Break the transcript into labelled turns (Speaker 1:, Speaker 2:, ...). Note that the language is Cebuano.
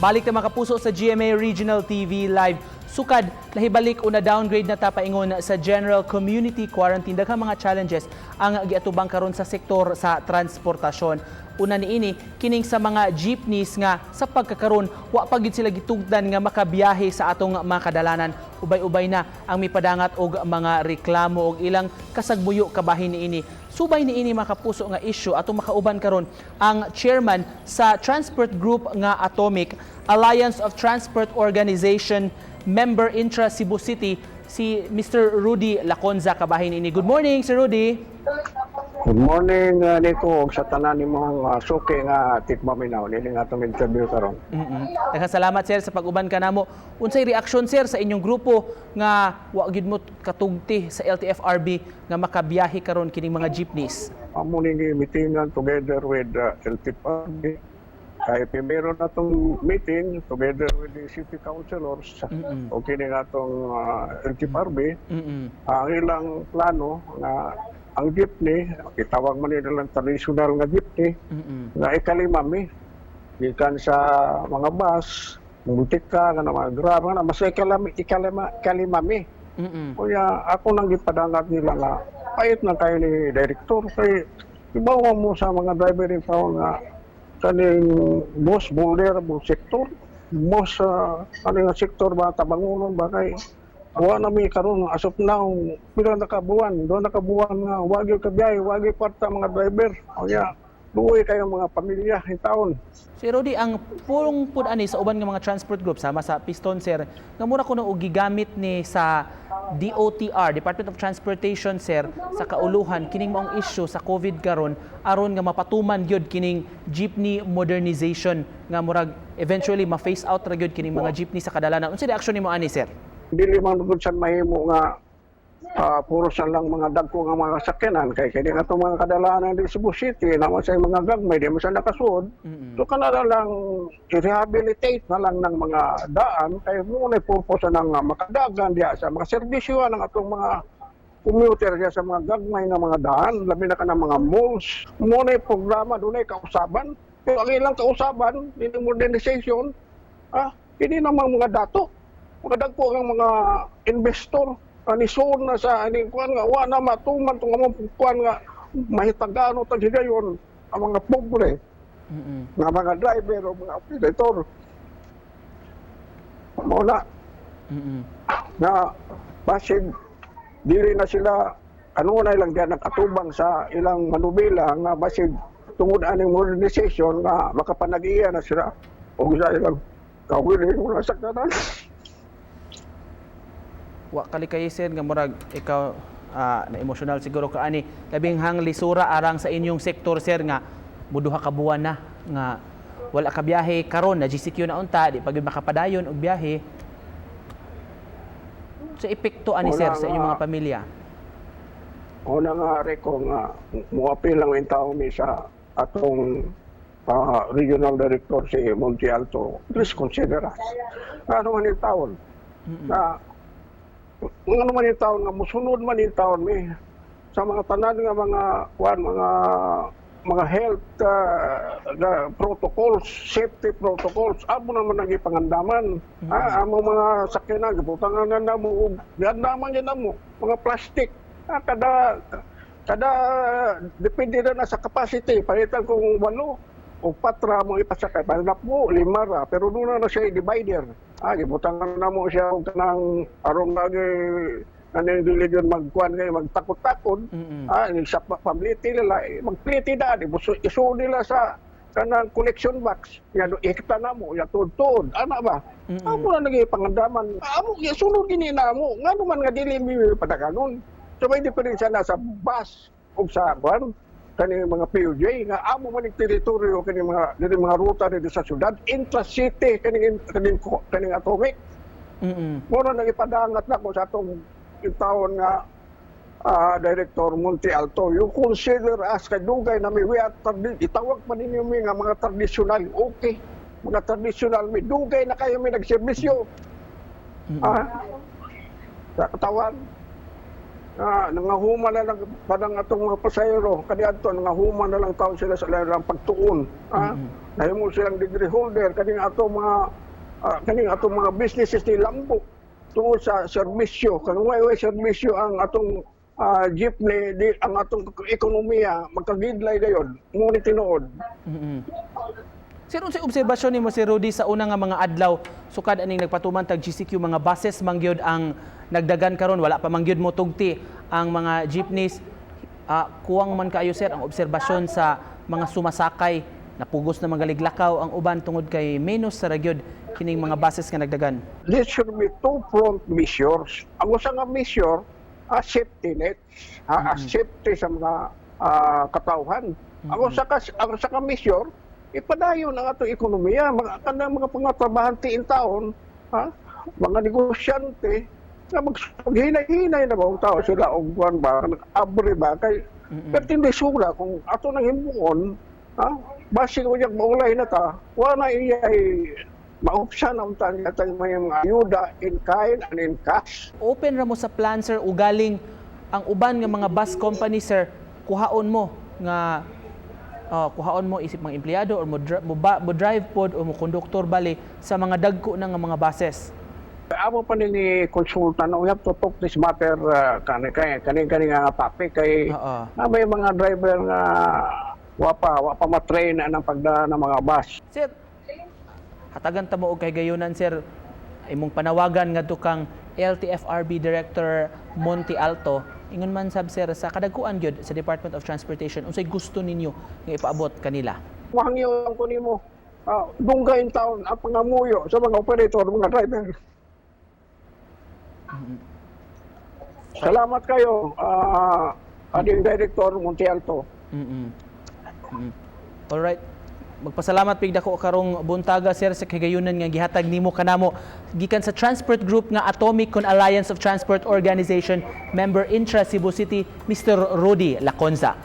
Speaker 1: Balik ta, mga kapuso, sa GMA Regional TV Live. Sukad, nahibalik o na downgrade na ta paingon sa General Community Quarantine. Daghang mga challenges ang giatubang karon sa sektor sa transportasyon. Una niini, kining sa mga jeepneys nga sa pagkakaron wa pa gyud sila gitugdan nga makabiyahe sa atong mga kadalanan. Ubay-ubay na ang mipadangat og mga reklamo og ilang kasagbuyo kabahin niini. Subay niini, mga kapuso, nga issue, atong makauban karon ang chairman sa transport group nga Atomic, Alliance of Transport Organization member intra Cebu City, si Mr. Rudy Laconza kabahin ini. Good morning, Sir Rudy.
Speaker 2: Good morning, Nico, ug sa tanan nimong suki nga tigpaminaw nini nga atong interview karon.
Speaker 1: Daghang salamat, sir, sa pag-uban kanamo. Unsay reaksyon, sir, sa inyong grupo nga wa gyud mo katugti sa LTFRB nga makabiyahe karon kining mga jeepneys?
Speaker 2: Amo ning meetingan together with LTFRB. Kay primero na tong meeting together with the city councilors o kini nga atong LTFRB. Ang ilang plano nga ang jeepney, itawag man nila lang traditional nga jeepney, nga ikalima mi gikan sa mga bus, multika nga mga grab nga mas ikalima ikalima ikalima mi. Kaya ako nang gipadangat nila nga payat na kayo ni director kay ibawa mo sa mga driver in town nga kaning most vulnerable sector, most ano nga sektor ba, tabangunon ba, kay wa na mi karon as of now pila na ka buwan, 2 na ka buwan nga wa gyud kabiyahe, wa gyud kwarta mga driver. Kaya luoy kayo mga pamilya in taon.
Speaker 1: Sir Rudy, ang pulong pud ani sa uban nga mga transport group sama sa Piston, sir, nga mura kuno og gigamit ni sa DOTR, Department of Transportation, sir, sa kauluhan kining maong issue sa COVID karon aron nga mapatuman gyud kining jeepney modernization nga murag eventually ma-phase out ra gyud kining mga jeepney sa kadalanan. Unsa reaksyon nimo ani, sir?
Speaker 2: Dili man gud sad mahimo nga puro sa lang mga dagko nga mga sakyanan kay kini nga mga kadalanan di Cebu City naman sa mga gagmay di man sa nakasuod. So kana na lang i-rehabilitate na lang ng mga daan kay mo na purpose na nga makadagan diya sa mga serbisyo ng atong mga commuter diya sa mga gagmay nga mga daan, labi na ka ng mga malls. Mo na programa, dunay kausaban, pero ang ilang kausaban ini modernization, ini namang mga dato, mga dagko ang mga investor ani na sa ani kuan nga wa na matuman tong among kuan nga mahitagano tag higayon ang mga pobre nga mga driver o mga operator mao na nga basig dili na sila ano na ilang diyan nakatubang sa ilang manubela nga basig tungod aning modernization nga makapanagiya na sila og sa ilang kaugalingon nga sakyanan.
Speaker 1: Wa kali sir, nga murag ikaw na emosyonal siguro ka ani, labing hang lisura arang sa inyong sektor, sir, nga muduha ka buwan na nga wala ka biyahe. Karon na GCQ na unta, di pa gyud makapadayon og biyahe. Sa epekto ani
Speaker 2: Wala
Speaker 1: sir, sa inyong
Speaker 2: nga.
Speaker 1: mga pamilya?
Speaker 2: Una nga, Rico, nga muapil lang yung tao mi sa atong regional director si Monte Alto. Please consider us. Ano man yung taon? Na, ano man yung taon nga musunod man yung taon mi sa mga tanan nga mga kuan, mga health the protocols, safety protocols, amo naman ang ipangandaman. Amo mga sakyanan, gibutangan na namo og giandaman gyud namo mga plastic. Kada kada depende na sa capacity. Palitan kung walo o patra mo ipasakay, para na po lima ra, pero doon na siya divider. Gibutangan na mo siya og kanang aron lagi kaning dili yun magkuan kay magtakot-takot. Sa pabliti nila, eh, magpliti na, di iso nila sa kanang collection box. Ya do ikta na mo, ya tuod-tuod, ana ba? Amo na nagi pangandaman. Amo sunod gini na mo. Ngano man nga dili mi padaganon? So may diferensya na sa bus ug sa kuan kani mga PUJ nga amo man ning teritoryo kani mga dili mga ruta dito sa syudad, intra-city kaning kaning Atomic. Mo na nagipadangat na ko sa atong taon nga Director Monte Alto. You consider us kay dugay na mi, we are itawag pa ninyo mi nga mga traditional, okay. Mga traditional mi, dugay na kayo mi nagserbisyo. Sa katawan. Nangahuma na lang parang atong mga pasahero kaniadto, nangahuma na lang taon sila sa ilang pagtuon. Nahimo silang degree holder kaning atong mga businesses ni lambo tungod sa serbisyo. Kung way serbisyo ang atong jeepney di, ang atong ekonomiya magkagidlay gayon mo ni tinuod.
Speaker 1: Sir, unsay obserbasyon nimo, Sir Rudy, sa una nga mga adlaw sukad aning nagpatuman tag GCQ, mga buses man gyud ang nagdagan karon, wala pa man gyud mo tugti ang mga jeepneys? Kuwang man kaayo, sir, ang obserbasyon sa mga sumasakay, napugos na magaliglakaw ang uban tungod kay menos sa ra gyud kining mga buses nga nagdagan.
Speaker 2: There should be two front measures. Ang usa nga measure, a safety net, a safety sa mga katawhan. Ang usa ka measure, ipadayon ang atong ekonomiya, mga kanang mga pangatrabahante in taon, ha? Mga negosyante nga maghinay-hinay na ba ang tao sila og kuan ba, abre ba kay pero hindi sula kung ato nang himuon, ha, basig unyag maulay na ta, wala na iyay maupsan ang unta niya may mga ayuda in kind and in cash.
Speaker 1: Open ra mo sa plan, sir, ugaling ang uban nga mga bus company, sir, kuhaon mo nga kuhaon mo isip mga empleyado or mo drive pod o mo konduktor bali sa mga dagko na nga mga buses?
Speaker 2: Amo pa ni konsulta no, we have to talk this matter kani kay kani kani nga topic kay na may mga driver nga wa pa ma-train ang pagdala ng mga bus.
Speaker 1: Sir, hatagan ta mo og kahigayunan, sir, imong panawagan ngadto kang LTFRB Director Monte Alto. Ingon man sab, sir, sa kadagkuan gyud sa Department of Transportation, unsay gusto ninyo nga ipaabot kanila?
Speaker 2: Mahangyo ko nimo dunggain taon ang pangamuyo sa mga operator, mga driver. Salamat kayo, ading Director Monte Alto.
Speaker 1: Alright. Magpasalamat pig dako karong buntaga, sir, sa kahigayunan nga gihatag nimo kanamo gikan sa transport group nga Atomic Con Alliance of Transport Organization member intra Cebu City, Mr. Rudy Laconza.